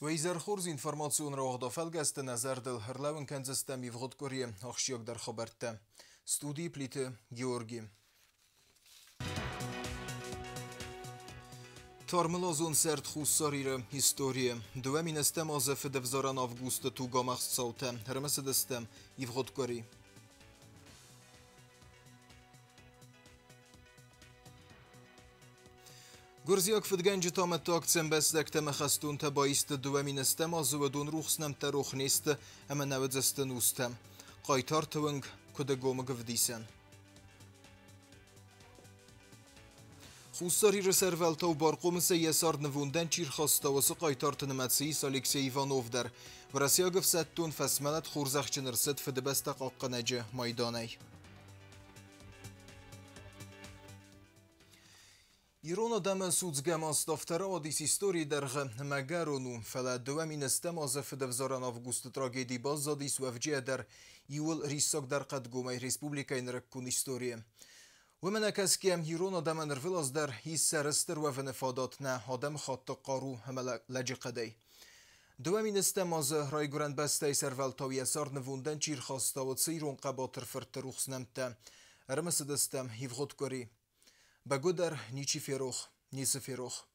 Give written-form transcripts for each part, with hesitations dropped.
Уӕ изӕр хорз информацион рауагъды фӕлгӕсты нӕ зӕрдыл ӕрлӕууын кӕндзыстӕм ивгъуыд къуырийы ахсджиагдӕр хабӕрттӕ. Студийы Плиты Георги. Тармылазон сӕрд Хуссар Иры историйы. 2000 азы фыдӕвзарӕн августы тугамӕхст цаутӕ ӕрымысыдысты ивгъуыд къуыри. Гуырдзиаг фыдгӕнджыты амӕттаг ӕмбӕстӕгтӕ ӕмӕ хӕстонтӕ баисты 2000 азы уыдон рухс нӕмттӕ рох не сты ӕмӕ нӕ уыдзысты нустӕм. Хъайтарты уынг куыд ӕгомыг ӕвдисӕн. Хуссар Иры сӕрвӕлтау бархъомысӕй йӕ цард нывондӕн чи рхаста, уыцы хъайтарты нымӕцы ис Алексей Иванов дӕр. Уӕрӕсейаг ӕфсӕддон фӕсмӕлӕт хорзӕхджын ӕрцыд Фыдыбӕстӕ хъахъхъӕнӕджы майданӕй. Ирон адӕмы судзгӕ маст рауадис историйы дӕргъы ӕмӕ ӕгӕрон у, фӕлӕ 2000 азы фыдӕвзарӕн августы трагеди баззадис уӕвджыйӕ дӕр иууыл риссагдӕр хъӕдгомӕй республикӕйы нырыккон историйы. Уымӕ нӕкӕсгӕ, ирон адӕмӕн ӕрвылаз дӕр ис сӕрыстыр уӕвыны фадат нӕ адӕмыхатты хъару ӕмӕ лӕджыхъӕдӕй. 2000 азы райгуырӕн бӕстӕйы сӕрвӕлтау йӕ цард нывондӕн чи рхаста, уыцы ирон хъӕбатыр фыртты рухс нӕмттӕ ӕрымысыдыстӕм ивгъуыд къуыри. Бӕгуыдӕр ничи ферох, ницы ферох.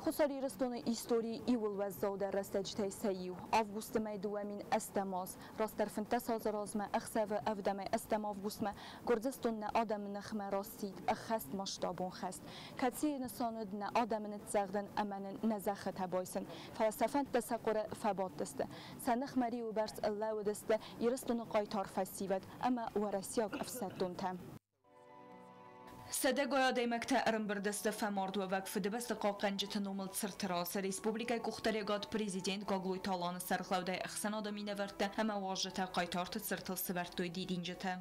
Хуссар Ирыстоны историйы иууыл уӕззаудӕр рӕстӕджытӕй сӕ иу. Августы мӕй 2008 аз, растдӕр 15 азы размӕ ӕхсӕвы ӕвдӕмӕй ӕстӕм августмӕ Гуырдзыстон нӕ адӕмы ныхмӕ расидт ӕххӕстмасштабон хӕст, кӕцыйы нысан уыд нӕ адӕмы ныццӕгъдын ӕмӕ нын нӕ зӕххытӕ байсын. Фӕлӕ сӕ фӕндтӕ сӕ хъуыры фӕбадтысты. Сӕ ныхмӕ риуы бӕрц лӕууыдысты Ирыстоны хъайтар фӕсивӕд ӕмӕ уӕрӕсейаг ӕфсӕддонтӕ. Сӕдӕгай адӕймӕгтӕ ӕрӕмбырд сты фӕмардуӕвӕг Фыдыбӕсты хъахъхъӕнджыты номыл цырты раз. Республикӕйы къухдариуӕгад президент Гаглойты Аланы сӕргълӕудӕй ӕхсӕнады минӕвӕрттӕ ӕмӕ уазджытӕ хъайтарты цыртыл сӕвӕрдтой дидинджытӕ.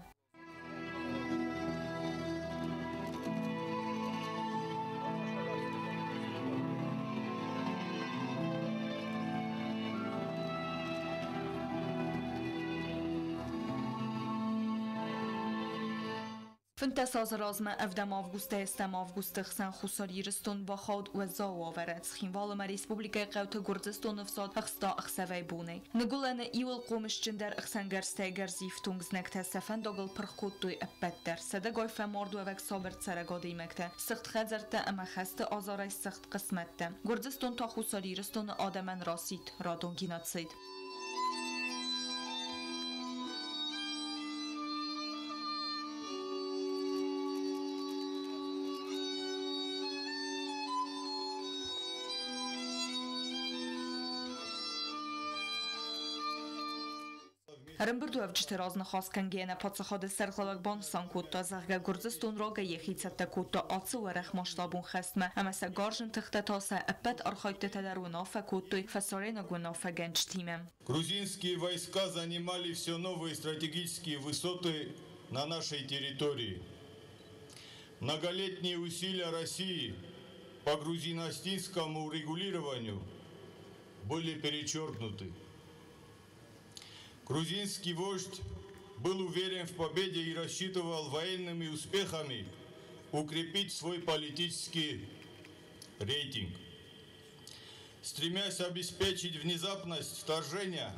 15 азы размӕ ӕвдӕм августӕй ӕстӕм августы хсӕн Хуссар Ирыстон бахауд уӕззау уавӕры. Цхинвалы ӕмӕ республикӕйы хъӕуты Гуырдзыстоны фсад ӕхста ӕхсӕвӕй-бонӕй. Ныгуылӕны иуыл хъомысджындӕр ӕхсӕнгӕрзтӕй гӕрзифтонг знӕгтӕ сӕ фӕндагыл пырх кодтой ӕппӕт дӕр. Сӕдӕгай фӕмардуӕвӕг сабыр цӕрӕг адӕймӕгтӕ, сыгъд хӕдзӕрттӕ ӕмӕ хӕсты азарӕй сыгъд хъысмӕттӕ. Гуырдзыстон та Хуссар Ирыстоны адӕмӕн расидт радон геноцид. Ӕрӕмбырдуӕвджыты раз ныхас кӕнгӕйӕ нӕ паддзахады сӕргълӕууӕг банысан кодта, зӕгъгӕ, Гуырдзыстон рагӕй йӕхи цӕттӕ кодта ацы уӕрӕхмасштабон хӕстмӕ ӕмӕ сӕ гарзджын тыхтӕ та сӕ ӕппӕт архайдтытӕ дӕр уынаффӕ кодтой фӕсарӕйнаг уынаффӕгӕнджытимӕ. Грузинские войска занимали все новые стратегические высоты на нашей территории. Многолетние усилия России по грузино-осетинскому урегулированию были перечеркнуты. Грузинский вождь был уверен в победе и рассчитывал военными успехами укрепить свой политический рейтинг. Стремясь обеспечить внезапность вторжения,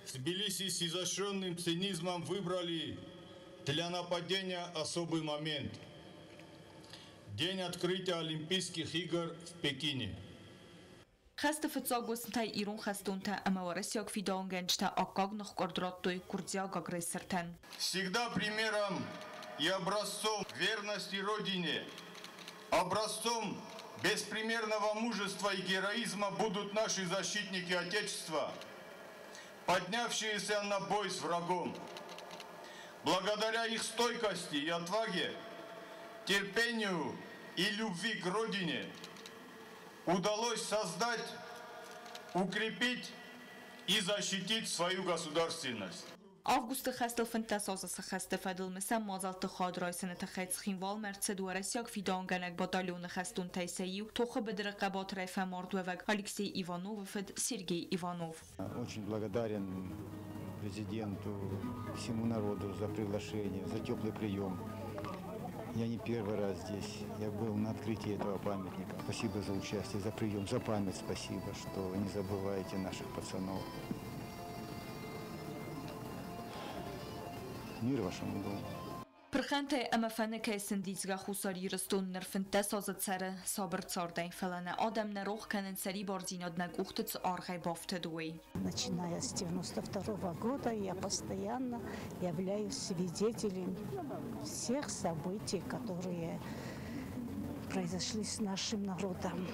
в Тбилиси с изощренным цинизмом выбрали для нападения особый момент – день открытия Олимпийских игр в Пекине. Хӕсты фыццаг уысмтӕй ирон хӕстонтӕ ӕмӕ уӕрӕсейаг фидауынгӕнджытӕ аккаг ныхкъуырд радтой гуырдзиаг агрессортӕн. Всегда примером и образцом верности Родине, образцом беспримерного мужества и героизма будут наши защитники Отечества, поднявшиеся на бой с врагом. Благодаря их стойкости и отваге, терпению и любви к Родине удалось создать, укрепить и защитить свою государственность. Августы хӕстыл 15 азы сӕххӕсты фӕдыл мысӕн мадзӕлтты хайад райсыны тыххӕй Цхинвалмӕ ӕрцыд уӕрӕсейаг фидауынгӕнӕг батальоны хӕстонтӕй сӕ иу, тохы быдыры хъӕбатырӕй фӕмардуӕвӕг Алексей Ивановы фыд Сергей Иванов. Очень благодарен президенту, всему народу за приглашение, за теплый прием. Я не первый раз здесь. Я был на открытии этого памятника. Спасибо за участие, за прием, за память спасибо, что вы не забываете наших пацанов. Мир вашему дому. Пырхӕнтӕй ӕмӕ фӕныкӕй сӕндидзгӕ Хуссар Ирыстон ныр 15 азы цӕры сабыр цардӕй, фӕлӕ нӕ адӕм нӕ рох кӕнынц, сӕрибардзинад нӕ къухты цы аргъӕй бафтыд, уый. Начиная с 92 года я постоянно являюсь свидетелем всех событий, которые произошли с нашим народом.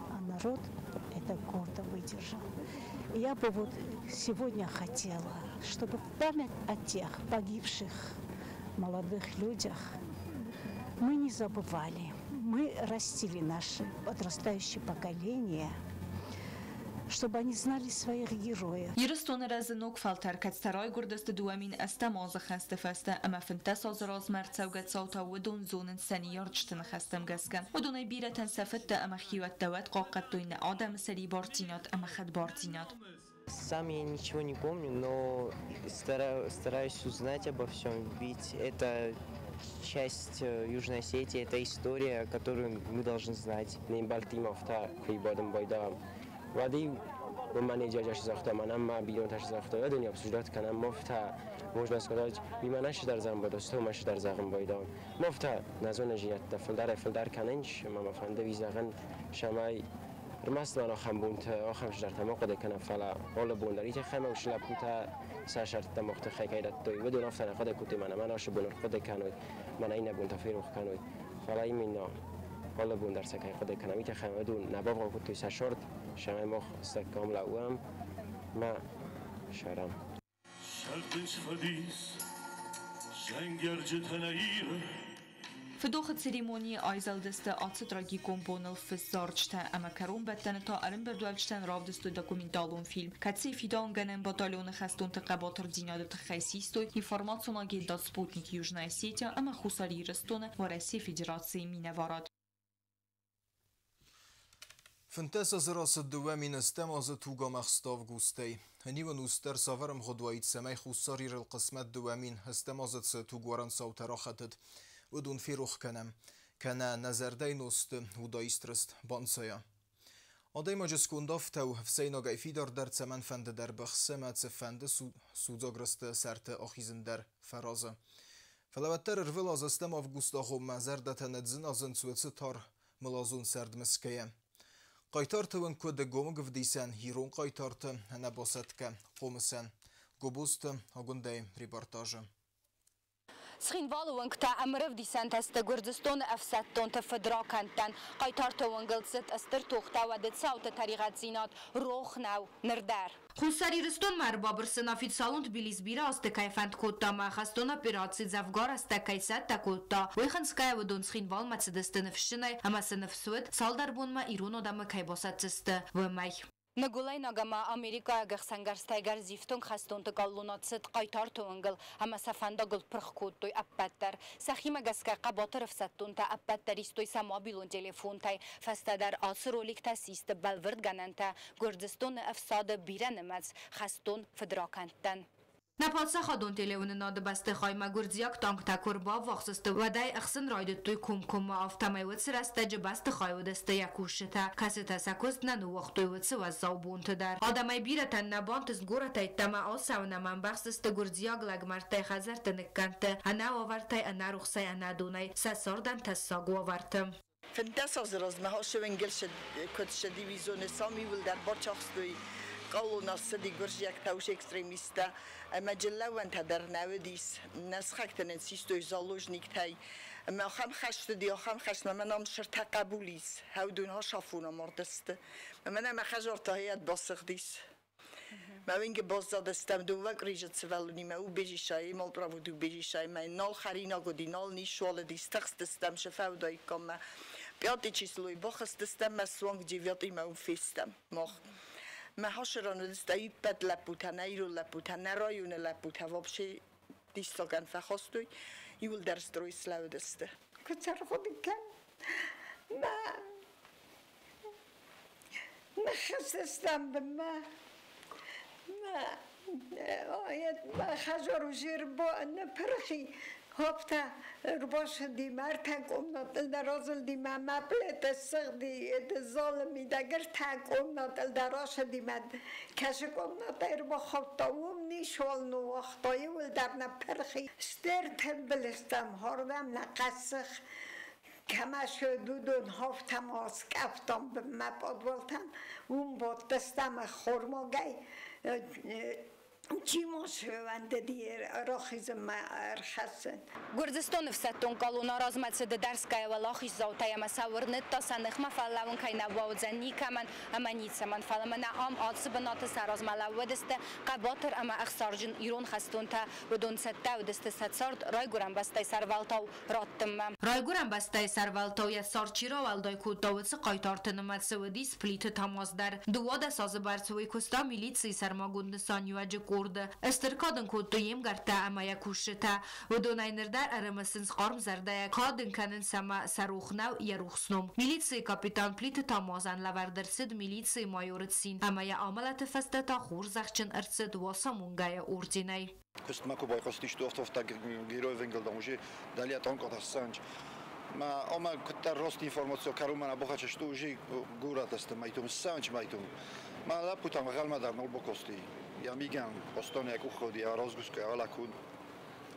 А народ это гордо выдержал. И я бы вот сегодня хотела, чтобы в память о тех погибших молодых людях мы не забывали. Мы растили наше подрастающее поколение, чтобы они знали своих героев. Ирыстоны рӕзы ног фӕлтӕр, кӕцытӕ райгуырдысты 2008 азы хӕсты фӕстӕ ӕмӕ 15 азы размӕ ӕрцӕугӕ цаутӕ уыдон зонынц сӕ ныййарджыты ныхӕстӕм гӕсгӕ. Уыдонӕй бирӕтӕн сӕ фыдтӕ ӕмӕ хиуӕттӕ уӕд хъахъхъӕдтой нӕ адӕмы сӕрибардзинад ӕмӕ хӕдбардзинад. Сам я ничего не помню, но стараюсь узнать обо всем, ведь это часть Южной Осетии, это история, которую мы должны знать. رمست من آخم بونت آخم شدرت ما قد کنم فلا حال بوندری که خیمه و شلپوت سر شرط مخت خیلی توی بدون افتن قد کوتی من من آش بونر قد کنوی من این بونت فیروخ کنوی فلا این مینا حال بوندر سکه قد کنم ایت خیمه دون نباغ کوتی سر شرط شمع مخ استکام لوم ما شرم Фыдохы церемонийы айзӕлдысты ацы трагикон боныл фыст зарджытӕ ӕмӕ кӕронбӕттӕны та ӕрӕмбырдуӕвджытӕн равдыстой документалон фильм, кӕцыйы фидауынгӕнӕн батальоны хӕстонты хъӕбатырдзинады тыххӕй систой информацион агентад «Спутник Южная Осетия» ӕмӕ Хуссар Ирыстоны Уӕрӕсейы Федерацийы минӕварад. 15 азы рацыд 2008 азы тугамӕхст августӕй. Ӕниуын устдӕр цавӕр ӕмгъуыд уаид, цӕмӕй Хуссар Ирыл хъысмӕт 2008 азы цы тугуарӕн цаутӕ рахӕтыд, уыдон ферох кӕнӕм, кӕнӕ нӕ зӕрдӕйы нозты удаист рыст банцайа. Адӕймаджы сконд афтӕ у, ӕфсӕйнагӕй фидардӕр цӕмӕнфӕнды дӕр быхсы ӕмӕ цыфӕнды судзаг рысты сӕрты ахизын дӕр фӕразы. Фӕлӕ уӕддӕр ӕрвылаз ӕстӕм августы агъоммӕ зӕрдӕтӕ ныдздзыназынц уыцы тар мылазон сӕрд мысгӕйӕ. Хъайтарты уын куыд ӕгомыг ӕвдисӕн ирон хъайтарты ӕнӕбасӕтгӕ хъомысӕн. Гобозты Агуындӕйы репортажы. Цхинвалы уынгтӕ ӕмыр ӕвдисӕнтӕ сты Гуырдзыстоны ӕфсӕддонты фыдракӕндтӕн. Хъайтарты уынгыл цыд стыр тохтӕ, уӕды цауты тӕригъӕддзинад рох нӕу ныр дӕр. Хуссар Ирыстонмӕ ӕрбабырсын официалон Тбилис бирӕ азты кӕй фӕнд кодта ӕмӕ хӕстон операци дзӕвгар азтӕ кӕй цӕттӕ кодта, уый хынцгӕйӕ уыдон Цхинвалмӕ цыдысты ныфсджынӕй ӕмӕ цы ныфс уыд, цалдӕр бонмӕ ирон адӕмы кӕй басӕтдзысты, уымӕй. Ныгуылӕйнаг ӕмӕ америкӕйаг ӕхсӕнгӕрзтӕй гӕрзифтонг хӕстонты колоннӕ цыд хъайтарты уынгыл ӕмӕ сӕ фӕндагыл пырх кодтой ӕппӕт дӕр. Сӕхимӕ гӕсгӕ хъӕбатыр ӕфсӕддонтӕ ӕппӕт дӕр истой сӕ мобилон телефонтӕй. Фӕстӕдӕр ацы роликтӕ систы бӕлвырдгӕнӕнтӕ Гуырдзыстоны ӕфсады бирӕнымӕц хӕстон фыдракӕндтӕн. Нӕ паддзахадон телеуынынады бӕстыхаймӕ гуырдзиаг танктӕ куы ӕрбаввахс сты, уӕд ӕй ӕхсын райдыдтой комкоммӕ, афтӕмӕй уыцы рӕстӕджы бӕстыхайы уыдысты йӕ кусджытӕ, кӕцытӕ сӕ куыст нӕ ныууагътой уыцы уӕззау бонты дӕр. Адӕмӕй бирӕтӕн нӕ бантыст горӕтӕй ӕддӕмӕ ацӕуын ӕмӕ ӕмбӕхстысты гуырдзиаг лӕгмӕрдтӕй хӕдзӕртты ныккӕндты, ӕнӕ уавӕртӕй, ӕнӕ рухсӕй, ӕнӕ донӕй, сӕ цардӕн тӕссаг уавӕрты. 15 азы размӕ Хашевенгель дивизионы самиуылдӕр бацахстой колонна цыди гуырдзиӕгтӕ экстремисттӕ ӕмӕ джыллӕуӕнтӕ дӕр нӕ уыдис. Нӕ сыхӕгтӕ нын систой заложниктӕй. Ӕмӕ ахӕм хӕст уыди, ахӕм хӕст, мӕ мӕн ам сыртӕ хъӕбул ис, хӕудун хасафон амардысты. Мӕ мӕ хӕдзар та йӕд басыгъдис. Мӕ уынджы баззадыстӕм дыууӕ къуырийы сывӕллонимӕ убежищӕйы, малпровод убежищӕйы, мӕ нал хӕринаг уыди, нал ницуал уыдис, тыхстыстӕм, сыфӕудаиккам мӕ. Пятый числойы бахызтыстӕм, мӕ суанг девятыймӕ уым фестӕм мах. Мӕ хасыран уыдысты ӕппӕт лӕппутӕ, нӕ ирон лӕппутӕ, нӕ районы лӕппутӕ вообще диссагӕн фӕхастой, иууылдӕр строй слӕууыдысты. Куыд ӕрхъуыды кӕн, мӕ ныххызтыстӕм бынмӕ, мӕ мӕ хӕдзар ныппырх и. Хопта рбашыди мӕртӕ комнатыл дӕр разылди мӕ мӕ плетӕ ссыгъди, это залымидӕг ӕртӕ комнатыл дӕр рашыди мӕ кӕсы комнатӕй ӕрбахаудта, уым ничуал ныууагъта, иуылдӕр нӕ пырхи. Стыр тымбылыстӕм хӕрдӕм нӕ хъӕссых кӕмӕ уыдон хафтам, аскъӕфтам бынмӕ пъадвалтӕм, уым бадтыстӕм ӕххормагӕй. Чи ма сфӕндыди рахизынмӕ ӕрхӕссын. Гуырдзыстоны ӕфсӕддон колонна размӕ цыды дӕрсгӕйӕ уӕлахиздзаутӕй ӕмӕ сӕ уырныдта, сӕ ныхмӕ фӕлӕууын кӕй нӕ бауыдзӕн никӕмӕн ӕмӕ ницӕмӕн. Фӕлӕ мӕнӕ ам ацы бынаты сӕ размӕ лӕууыдысты хъӕбатыр ӕмӕ ӕхсарджын ирон хӕстонтӕ. Уыдон цӕттӕ уыдысты сӕ цард райгуырӕн бӕстӕйы сӕрвӕлтау раттынмӕ. Райгуырӕн бӕстӕйы сӕрвӕлтау йӕ цард чи рауӕлдай кодта, уыцы хъайтарты нымӕцы уыдис Плиты Тамаз дӕр. 12 азы бӕрц уый куыста милицийы сӕрмагонд нысаниуӕджы къорды. Стыр кад ын кодтой йе мгӕрттӕ ӕмӕ йӕ кусджытӕ. Уыдонӕй ныр дӕр ӕрымысынц хъарм зӕрдӕйӕ, кад ын кӕнынц ӕмӕ сӕ рох нӕу йӕ рухс ном. Милицийы капитан Плиты Тамазӕн лӕвӕрд ӕрцыд милицийы майоры цин ӕмӕ йӕ амӕлӕты фӕстӕ та хорзӕхджын ӕрцыд Уацамонгӕйы орденӕй. Куыстмӕ куы байхъуыстисты, офтовтаг герой венгелдам уже далее тонко санч. Ма ома куыддӕр рост информацио карумана бохачасту уже гуратасты майтум санч майтум. Ма лапутам галмадар нол бокости. Я миган остоне куходи я разгуска алакун.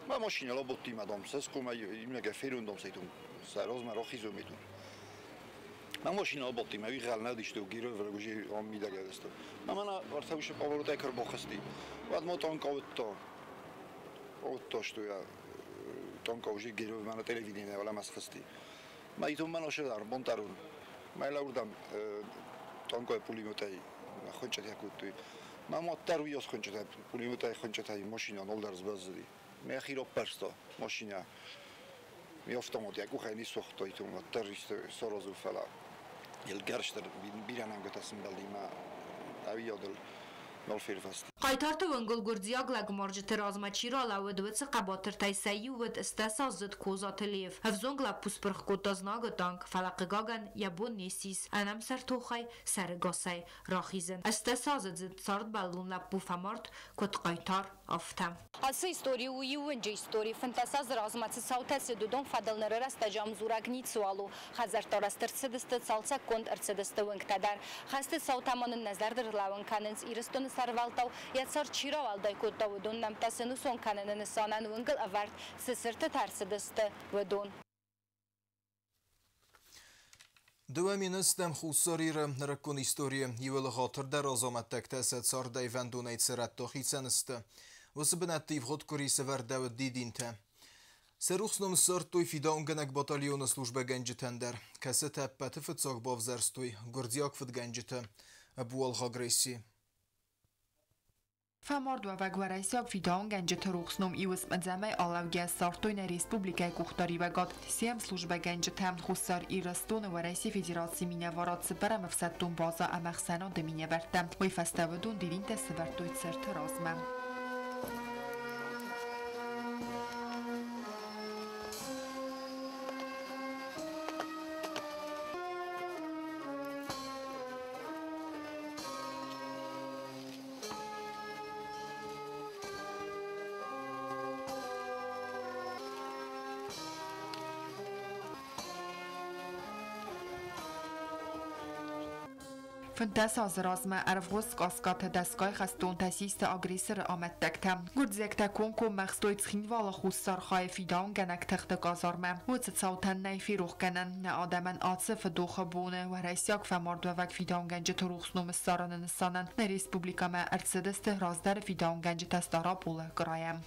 Ма машина лоботти мадам сескума имеге ферундом сайтум. Са розма рохизумитум. Ма машина лоботти ма вигал надишту герой уже он мидагадасто. Ма мана вартауше поворотекер бохасти. Вад мотон ковтто. Оттошту я тонко уже герой мана телевидение вала масхасти. Ма итум мана шедар бонтарун. Ма лаурдам тонко пулеметай хончат якутуй. Ма моттару ёс хончат пулеметай хончатай машина нолдар збазди. Ме хиропперсто машина. Mi автомат якухай ни сохто итум terrorist сорозу фала. Ил герштер бирананготасым балди ма авиодл нол фирфаст. Хъайтарты уынгыл гуырдзиаг лӕгмарджыты размӕ чи ралӕууыд, уыцы хъӕбатыртӕй сӕ иу уыд 18-аздзыд Козаты Лев. Ӕвзонг лӕппу спырх кодта знагы танк, фӕлӕ хъыгагӕн йӕ бон не ссис ӕнӕмсӕр тохӕй сӕрыгасӕй рахизын. 18-аздзыд цардбӕллон лӕппу фӕмард, куыд хъайтар, афтӕ. Ацы истори у иуынджы истори. 15 азы размӕ цы цаутӕ цыд, уыдон фӕдыл ныры рӕстӕджы ӕмдзурӕг ницыуал у. Хӕдзӕрттӕ арӕзт ӕрцыдысты, цалцӕггонд ӕрцыдысты уынгтӕ дӕр. Хӕсты цаутӕ ма нын нӕ зӕрды рлӕууын кӕнынц Ирыстоны сӕрвӕлтау йӕ цард чи рауӕлдай кодта, уыдон нӕмттӕ сӕнусон кӕныны нысанӕн уынгыл ӕвӕрд цы цыртытӕ ӕрцыдысты, уыдон. 2008 Хуссар Иры нырыккон историйы иуыл ӕгъатырдӕр азамӕттӕгтӕ сӕ цардӕй вӕндонӕй цӕрӕтты хицӕн сты. Уыцы бынӕтты ивгъуыд къуыри сӕвӕрдӕуыд дидинтӕ. Сӕ рухс ном ссардтой фидауынгӕнӕг батальоны службӕгӕнджытӕн дӕр, кӕцытӕ ӕппӕты фыццаг бавзӕрстой гуырдзиаг фыдгӕнджыты ӕбуалгъ агресси. Фӕмардуӕвӕг уӕрӕсейаг фидауынгӕнджыты рухс ном иу ӕдзӕмӕй алӕугӕ ссардтой нӕ республикӕйы къухдариуӕгад сӕм службӕгӕнджытӕ Хуссар Ирыстоны Уӕрӕсейы Федерацийы минӕварад цыппӕрӕм ӕфсӕддон базӕ ӕмӕ ӕхсӕнады минӕвӕрттӕ. Уый фӕстӕ уыдон дидинтӕ сӕвӕрдтой цырты размӕ. 15 азы размӕ ӕрвгъуыз къаскаты дӕсгай хӕстонтӕ систы агрессоры амӕттӕгтӕ. Гуырдзиӕгтӕ комкоммӕ ӕхстой Цхинвалы хуссар хайы фидауынгӕнӕг тыхты къазармӕ. Уыцы цаутӕн нӕй ферохгӕнӕн. Нӕ адӕмӕн ацы фыдохы боны уӕрӕсейаг фӕмардуӕвӕг фидауынгӕнджыты рухс ном ссарыны нысанӕн нӕ республикӕмӕ ӕрцыдысты раздӕры фидауынгӕнджытӕ Стъараполы крайӕ.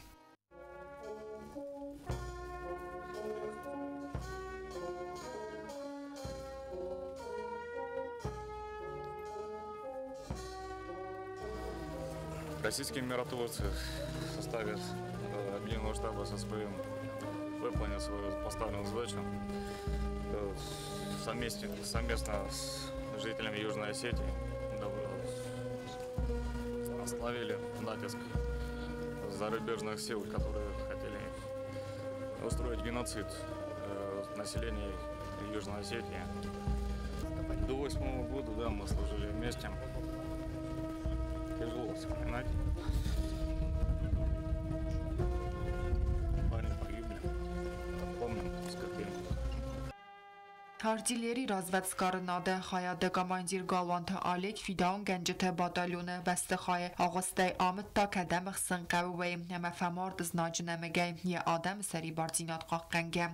Российские миротворцы в составе Объединенного штаба ССПМ выполнили свою поставленную задачу совместно с жителями Южной Осетии остановили натиск зарубежных сил, которые хотели устроить геноцид населения Южной Осетии. До 8 года, да, мы служили вместе. Тяжело вспоминать. Парни погибли. Артиллери развӕдсгарынады хайады командир Галуанты Олег фидауынгӕнджыты батальоны бӕстыхайы агъуыстӕй амыдта, кӕдӕм ӕхсын хъӕуы, уый, ӕмӕ фӕмард знаджы нӕмыгӕй, йӕ адӕмы сӕрибардзинад хъахъхъӕнгӕ.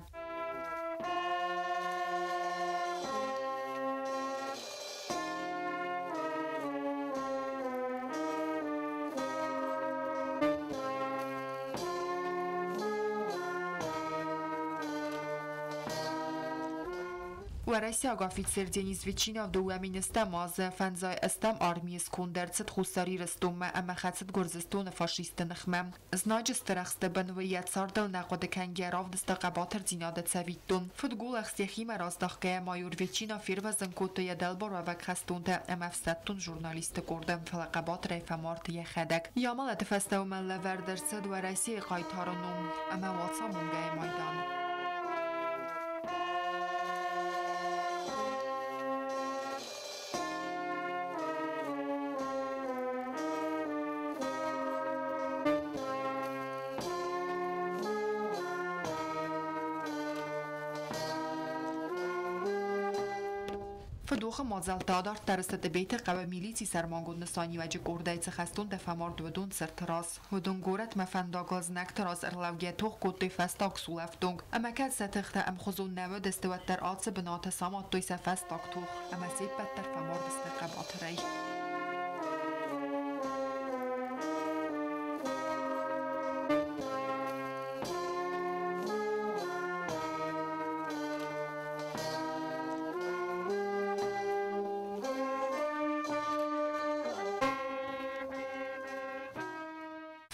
Уӕрӕсейаг афицер Денис Ветчинов 2010 азы 58 армийы сконды ӕрцыд Хуссар Ирыстонмӕ ӕмӕ хӕцыд Гуырдзыстоны фашистты ныхмӕ. Знаджы стыр ӕхсты бын уый йӕ цардыл нӕ хъуыды кӕнгӕ равдыста хъӕбатырдзинады цӕвиттон. Фыдгул ӕхст йӕхимӕ раздахгӕйӕ майор Ветчинов фервӕзын кодта йӕ дӕлбаруӕвӕг хӕстонтӕ ӕмӕ ӕфсӕддон журналистты къорды, фӕлӕ хъӕбатырӕй фӕмард йӕхӕдӕг. Йӕ амӕлӕты фӕстӕ уымӕн лӕвӕрд ӕрцыд Уӕрӕсейы хъайтары ном ӕмӕ Уацамонгӕйы майдан. Фыдохы мадзӕлттӕ адарддӕр сты Тъбеты хъӕуы милицийы сӕрмагонд нысаниуӕджы къордӕй цы хӕстонтӕ фӕмард, уыдон цырты раз. Уыдон горӕтмӕ фӕндагыл знӕгты раз ӕрлӕугӕ тох кодтой фӕстаг сулӕфтонг. Ӕмӕ кӕд сӕ тыхтӕ ӕмхуызон нӕ уыдысты, уӕддӕр ацы бынаты самадтой сӕ фӕстаг тох, ӕмӕ се ппӕт дӕр фӕмард сты хъӕбатырӕй.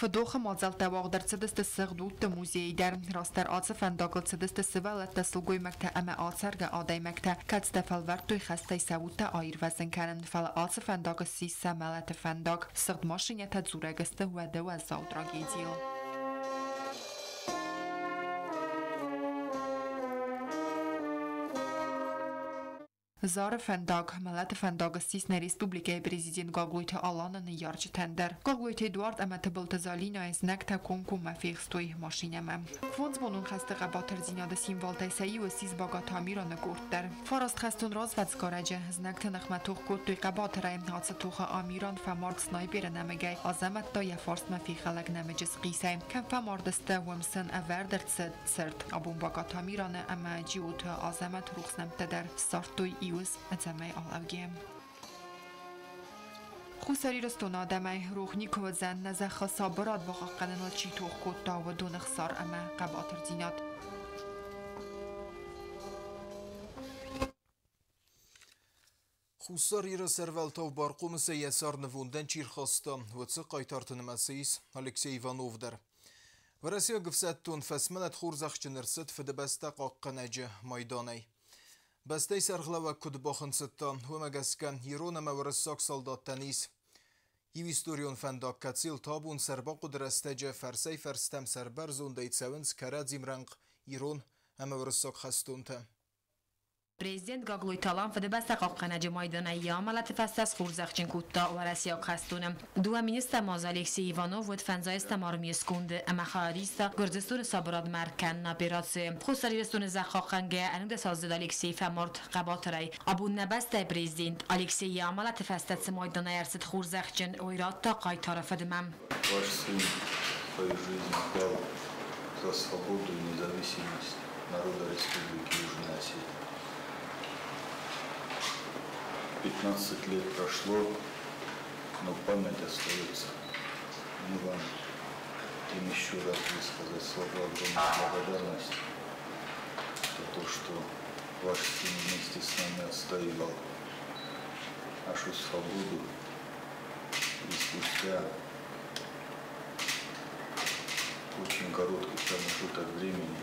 Фыдохы мадзӕлттӕ уагъд ӕрцыдысты Сыгъд удты музейы дӕр. Растдӕр ацы фӕндагыл цыдысты сывӕллӕттӕ, сылгоймӕгтӕ ӕмӕ ацӕргӕ адӕймӕгтӕ, кӕцытӕ фӕлвӕрдтой хӕстӕй сӕ удтӕ аирвӕзын кӕнын, фӕлӕ ацы фӕндаг ссис сӕ мӕлӕты фӕндаг. Сыгъд машинӕтӕ дзурӕг сты уӕды уӕззау трагедийыл. Зары фӕндаг, мӕлӕты фӕндаг ссис нӕ республикӕйы президент Гаглойты Аланы ныййарджытӕн дӕр. Гаглойты Эдуард ӕмӕ Тыбылты Залинӕйы знӕгтӕ комкоммӕ фехстой машинӕмӕ. Фондзбонон хӕсты хъӕбатырдзинады символтӕй сӕ иу ссис Багаты Амираны къорд дӕр. Фараст хӕстон развӕдсгарӕджы знӕгты ныхмӕ тох кодтой хъӕбатырӕй. Ацы тохы Амиран фӕмард снайперы нӕмыгӕй, Азӕмӕт та йӕ фарсмӕ фехӕлӕг нӕмыджы схъисӕй. Кӕм фӕмард сты, уым сын ӕвӕрд ӕрцыд цырт. Абон Багаты Амираны ӕмӕ Джиоты Азӕмӕты рухс нӕмттӕ дӕр ссардтой иуыз ӕдзӕмӕй алӕугӕ. Хуссар Ирыстоны адӕмӕй рох никуы уыдзӕн, нӕ зӕххыл сабырад бахъахъхъӕныныл чи тох кодта, уыдоны хсар ӕмӕ хъӕбатырдзинад. Хуссар Иры сӕрвӕлтау бархъомысӕй йӕ сӕр нывондӕн чи рхаста, уыцы хъайтарты нымӕцы ис Алексей Иванов дӕр. Уӕрӕсейаг ӕфсӕддон фӕсмӕлӕт хорзӕхджын ӕрцыд Фыдыбӕстӕ хъахъхъӕнӕджы майданӕй. Бӕстӕйы сӕргълӕууӕг куыд бахынцыдта, уымӕ гӕсгӕ ирон ӕмӕ уырыссаг солдаттӕн ис иу историон фӕндаг, кӕцыйыл табун сӕрбахъуыды рӕстӕджы фӕрсӕй-фӕрстӕм сӕрбӕрзондӕй цӕуынц кӕрӕдзи мрӕнхъ ирон ӕмӕ уырыссаг хӕстонтӕ. Президент Гаглойты Алан Фыдыбӕстӕ хъахъхъӕнӕджы майданӕй йӕ амӕлӕты фӕстӕ схорзӕхджын кодта уӕрӕсейаг хӕстоны. Дыууӕ министр ма дзы Алексей Иванов уыд фӕндзайӕстӕм армийы сконды ӕмӕ хайадиста Гуырдзыстоны сабырадмӕ ӕркӕныны операцийы. Хуссар Ирыстоны зӕххъахъхъӕнгӕйӕ ӕнудӕсаздзыд Алексей фӕмард хъӕбатырӕй. Абон нӕ бӕстӕйы президент Алексей йӕ амӕлӕты фӕстӕ цы майданӕй ӕрцыд хорзӕхджын, уый радта хъайтары фыдмӕ. Ваш сын свою жизнь отдал за свободу и независимость народа Республики Южная Осетия. 15 лет прошло, но память остается. Мы вам хотим еще раз высказать слова огромной благодарности за то, что ваш сын вместе с нами отстаивал нашу свободу. И спустя очень короткий промежуток времени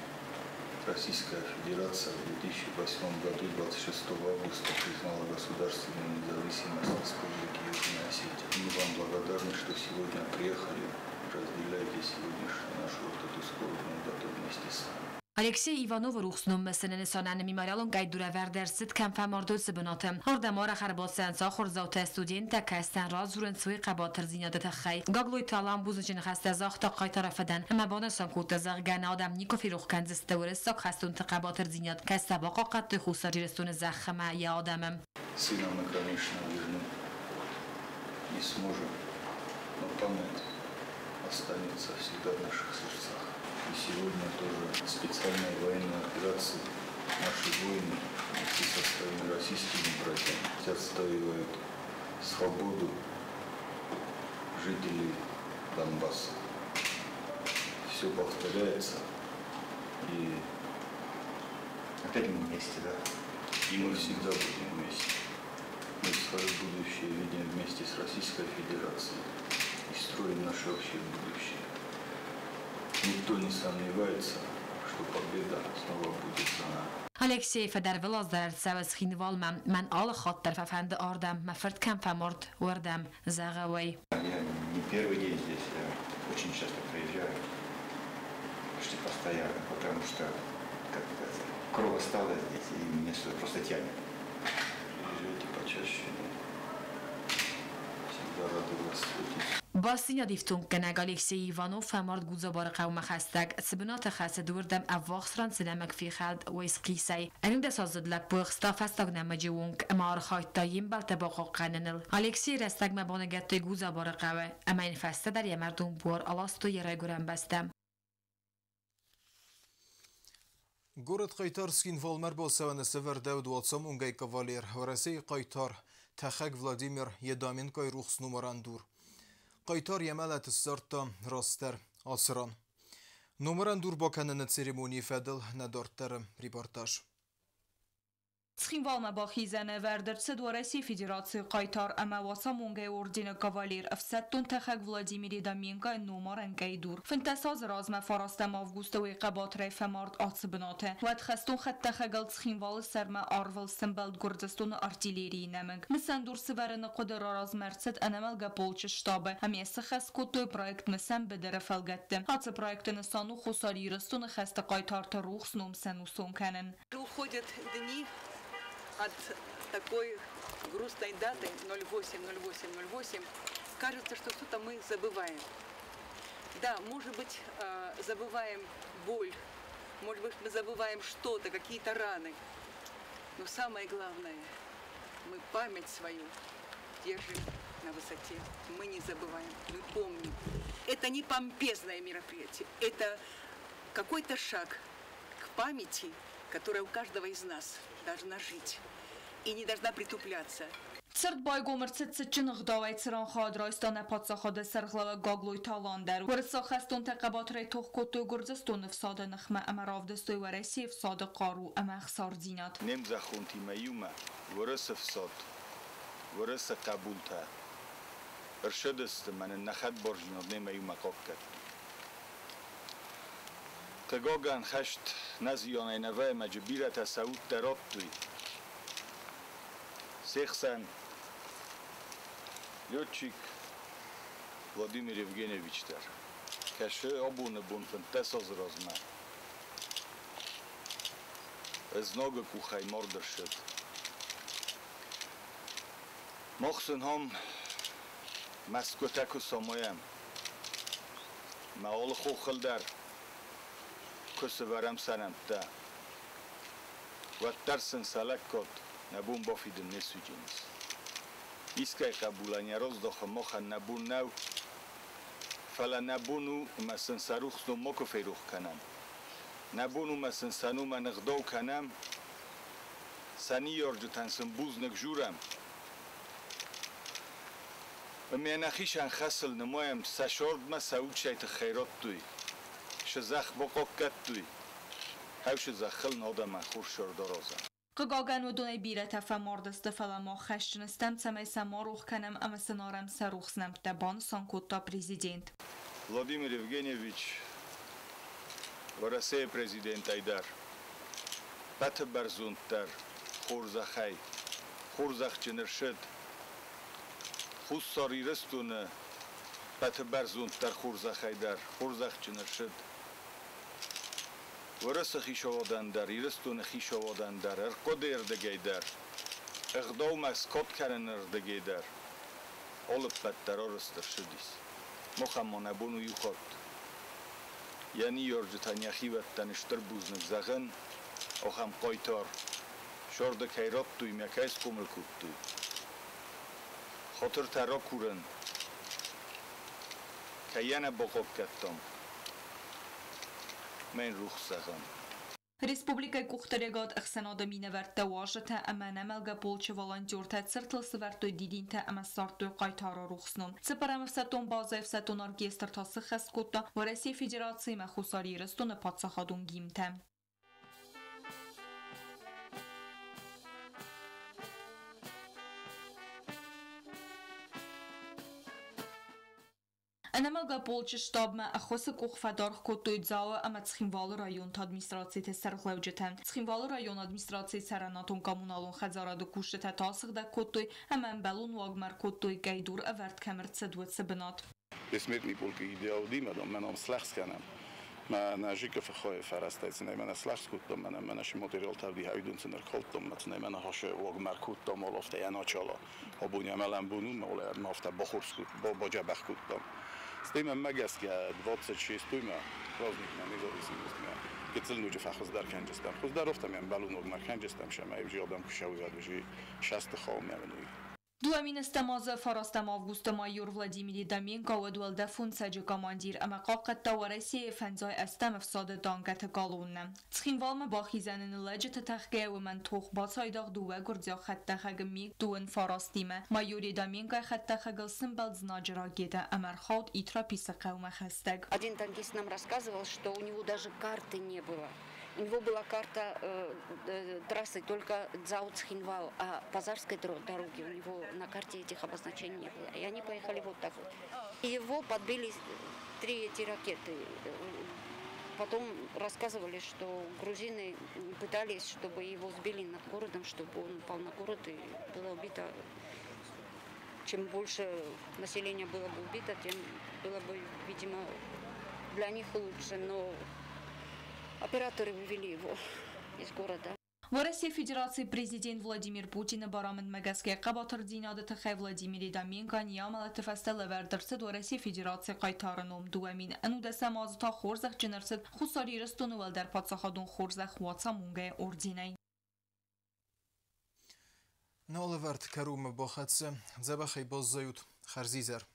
Российская Федерация в 2008 году, 26 августа, признала государственную независимость Республики Южная Осетия. Мы вам благодарны, что сегодня приехали, разделяете сегодняшнюю нашу вот эту скорбную дату вместе с нами. Алексей Ивановы рухс ном мысыны нысанӕн мемориалон къӕйдур ӕвӕрд ӕрцыд, кӕм фӕмард, уыцы бынаты. Ардӕм арӕх ӕрбацӕуынц ахуырдзаутӕ, студенттӕ, кӕцытӕн радзурынц уый хъӕбатырдзинады тыххӕй. Гаглойты Алан бузныджы ныхӕстӕ загъта хъайтары фыдӕн ӕмӕ банысан кодта, зӕгъгӕ, нӕ адӕм никуы ферох кӕндзысты уырыссаг хӕстонты хъӕбатырдзинад, кӕцытӕ бахъахъхъӕдтой Хуссар Ирыстоны зӕхх ӕмӕ йӕ адӕмы. Сына мы, конечно, вернуть не сможем, но память останется всегда в наших сердцах. И сегодня тоже специальная военная операция. Наши воины вместе со своими российскими братьями отстаивают свободу жителей Донбасса. Все повторяется. И опять мы вместе, да? И мы всегда будем вместе. Мы свое будущее видим вместе с Российской Федерацией и строим наше общее будущее. Никто не сомневается, что победа снова будет за нами. Алексей фыд ӕрвылаз дӕр ӕрцӕуы Цхинвалмӕ. Мӕн алы хатт дӕр фӕфӕнды ардӕм, мӕ фырт кӕм фӕмард, уырдӕм, зӕгъы уый. Я не первый день здесь, я очень часто приезжаю, почти постоянно, потому что как-то кровь осталась здесь, и меня сюда просто тянет. Приезжайте почаще, всегда рады вас встретить. Бастдзинад ифтонггӕнӕг Алексей Иванов фӕмард Гудзабары хъӕумӕ хӕстӕг. Цы бынаты хӕцыд, уырдӕм ӕввахс ран цы нӕмыг фехӕлд, уый схъисӕй. Ӕнудӕсаздзыд лӕппу ӕхста фӕстаг нӕмыджы онг ӕмӕ архайдта йе мбӕлттӕ бахъахъхъӕныныл. Алексейы рӕстӕгмӕ баныгӕдтой Гудзабары хъӕуы ӕмӕ йын фӕстӕдӕр йӕ мӕрдон буар аластой йӕ райгуырӕн бӕстӕм. Город хъайтар Цхинвалмӕ ӕрбацӕуӕны сӕвӕрдӕуыд уацамонгӕй кавалер, Уӕрӕсейы хъайтар, тӕхӕг Владимир Едаменкойы рухс номарӕн дур. Хъайтар йӕ мӕлӕт ссардта растдӕр ацы ран. Номарӕн дур бакӕныны церемонийы фӕдыл нӕ дарддӕры репортаж. Цхинвалмӕ бахизӕны ӕвӕрд ӕрцыд Уӕрӕсейы Федерацийы хъайтар ӕмӕ Уацамонгӕйы ордены кавалер, ӕфсӕддон тӕхӕг Владимир Едаменкойы номарӕн къӕйдур. 15 азы размӕ фарастӕм августы уый хъӕбатырӕй фӕмард ацы бынаты. Уӕд хӕстон хӕдтӕхӕгыл Цхинвалы сӕрмӕ арвыл сӕмбӕлд Гуырдзыстоны артиллерийы нӕмыг. Мысӕн дур сывӕрыны хъуыды раразмӕ ӕрцыд ӕнӕмӕлгӕ полчы штабы ӕмӕ йӕ сыххӕст кодтой проект Мысӕн быдыры фӕлгӕтты. Ацы проекты нысан у Хуссар Ирыстоны хӕсты хъайтарты рухс ном сӕнусон кӕнын. Уходят дни от такой грустной даты 08.08.08. Кажется, что что-то мы забываем. Да, может быть, забываем боль, может быть, мы забываем что-то, какие-то раны. Но самое главное, мы память свою держим на высоте. Мы не забываем, мы помним. Это не помпезное мероприятие, это какой-то шаг к памяти, которая у каждого из нас должна жить и не должна притупляться. Цырт байгом ӕрцыд цытджын ӕгъдауӕй, цыран хайад райста нӕ паддзахады сӕргълӕууӕг Гаглойты Алан дӕр. Уырыссаг хӕстонтӕ хъӕбатырӕй тох кодтой Гуырдзыстоны фсады ныхмӕ ӕмӕ равдыстой Уӕрӕсейы фсады хъару ӕмӕ ӕхсардзинад. Не мзӕххонтимӕ иумӕ Уырысы фсад, Уырысы хъӕбултӕ ӕрсыдысты мӕ нын нӕ хӕдбардзинад немӕ иумӕ хъахъхъӕдтой. Хъыгагӕн, хӕст нӕ зианӕй нӕ вӕймӕджы бирӕтӕ сӕ удтӕ радтой. Се хсӕн летчик Владимир Евгеньевич дӕр. Кӕсы абоны бон 15 азы размӕ знагы къухӕй мард ӕрсыд. Мах сын ам мӕсгуытӕ куы самайӕм, мӕ алы хохыл дӕр куы сывӕрӕм сӕ нӕмттӕ, уӕддӕр сын сӕ лӕггад нӕ бон бафидын не суыдзӕнис. Искӕй хъӕбулӕн йӕ раздахын махӕн нӕ бон нӕу, фӕлӕ нӕ бон у ӕмӕ сын сӕ рухс ном макуы ферох кӕнӕм. Нӕ бон у ӕмӕ сын сӕ номӕн ӕгъдау кӕнӕм, сӕ ныййарджытӕн сын бузныг журӕм. Ӕмӕ нӕхицӕн хӕсыл нымайӕм, сӕ сордмӕ сӕ удсӕй тыххӕй радтой, сӕ зӕхх бахъахъхъӕдтой, хӕвсы зӕххыл нӕ адӕмӕн хорз сӕрд аразӕм. Хъыгагӕн, уыдонӕй бирӕтӕ фӕмард сты, фӕлӕ мах хӕсджын стӕм, цӕмӕй сӕ ма рох кӕнӕм ӕмӕ сын арӕм сӕ рухс нӕмттӕ, банысан кодта президент. Владимир Евгеньевич Уӕрӕсейы президентӕй дӕр пӕты бӕрзонддӕр хорзӕхӕй хорзӕхджын ӕрсыд. Хуссар Ирыстоны пӕты бӕрзонддӕр хорзӕхӕй дӕр хорзӕхджын ӕрсыд. Уӕрӕсе хицауадӕн дӕр, Ирыстоны хицауадӕн дӕр, ӕрхъуыдыйы рдыгӕй дӕр, ӕгъдаумӕ скод кӕныны рдыгӕй дӕр алыппӕт дӕр арӕзт ӕрцыдис. Махӕн ма нӕ бон у иу хатт йӕ ныййарджытӕн, йӕ хиуӕттӕн стыр бузныг зӕгъын, ахӕм хъайтар сӕрды кӕй радтой мӕ кӕй схъомыл кодтой. Хатыртӕ ракурын, кӕй йӕ нӕ бахъахъхъӕдтам, мӕн рухс зӕгъӕм. Республикӕйы къухдариуӕгад ӕхсӕнады минӕвӕрттӕ, уазджытӕ ӕмӕ ӕнӕмӕлгӕ полчы волонтертӕ цыртыл сӕвӕрдтой дидинтӕ ӕмӕ ссардтой хъайтары рухс ном. Цыппӕрӕм ӕфсӕддон базӕйы ӕфсӕддон оркестр та сыххӕст кодта Уӕрӕсейы Федерациимӕ Хуссар Ирыстоны паддзахадон гимнтӕ. Ӕнӕмӕлгӕ полчы штабмӕ ӕххуысы къух фӕдаргъ кодтой Дзауы ӕмӕ Цхинвалы районты администрациты сӕргълӕуджытӕ. Цхинвалы районы администрацийы цӕрӕнуатон-коммуналон хӕдзарады кусджытӕ та асыгъдӕг кодтой ӕмӕ ӕмбӕлон уагмӕ ӕркодтой, кӕй дур ӕвӕрд кӕм ӕрцыд, уыцы бынат. Бессмертный полк идеал димадон, мӕн ам слӕгъз кӕнӕм. Мӕ жикы фӕхойы фӕрӕзтӕй цынӕй мӕнӕ слӕгъз кодтам, мӕнӕ мӕнӕ ши материалтӕ вихайдун цынӕр калдтам, мӕ цынӕй мӕнӕ хашы уагмӕ кодтам, афтӕ ӕначала. Абон ӕмӕлӕн бон у, мӕ афтӕ бахорз баджабӕх кодтам. Стӕй мӕнмӕ гӕсгӕ 26-мӕ праздникмӕ независимостьмӕ гыццыл ноджы фӕхуыздӕр кӕнджыстӕм. Хуыздӕр афтӕ ме мбӕлон уагмӕ кӕнджыстӕм, сӕмӕ ӕвзиадӕм куы сӕугӕд уже шасты хаумӕ уый. 2008 азы 9 августы майор Владимир Едаменко уыд уӕлдӕфон цӕджы командир ӕмӕ хъахъхъӕдта Уӕрӕсейы 58-ӕм ӕфсады танкӕты колоннӕ. Цхинвалмӕ бахизӕны ныллӕджыты тӕхгӕйӕ уымӕн тох бацайдагъ дыууӕ гуырдзиаг хӕдтӕхӕгы МиГ-39-имӕ. Майор Едаменкойы хӕдтӕхӕгыл сымбӕлд знаджы ракетӕ ӕмӕ ӕрхауд Итраписы хъӕумӕ хӕстӕг. Один танкист нам рассказывал, что у него даже карты не было. У него была карта трассы только Дзау-Цхинвал, а Пазарской дороги у него на карте этих обозначений не было. И они поехали вот так вот. И его подбили 3 эти ракеты. Потом рассказывали, что грузины пытались, чтобы его сбили над городом, чтобы он упал на город и было убито. Чем больше населения было бы убито, тем было бы, видимо, для них лучше. Но операторы вывели его из города. Уӕрӕсейы Федерацийы президент Владимир Путины барамындмӕ гӕсгӕ хъӕбатырдзинады тыххӕй Владимир Едаменкойӕн йӕ амӕлӕты фӕстӕ лӕвӕрд ӕрцыд Уӕрӕсейы Федерацийы хъайтары ном. 2011 азы та хорзӕхджын ӕрцыд Хуссар Ирыстоны уӕлдӕр паддзахадон хорзӕх Уацамонгӕйы орденӕй. Нӕ алӕвӕрд кӕронмӕ бахӕццӕ. Дзӕбӕхӕй баззайут. Хӕрзизӕр.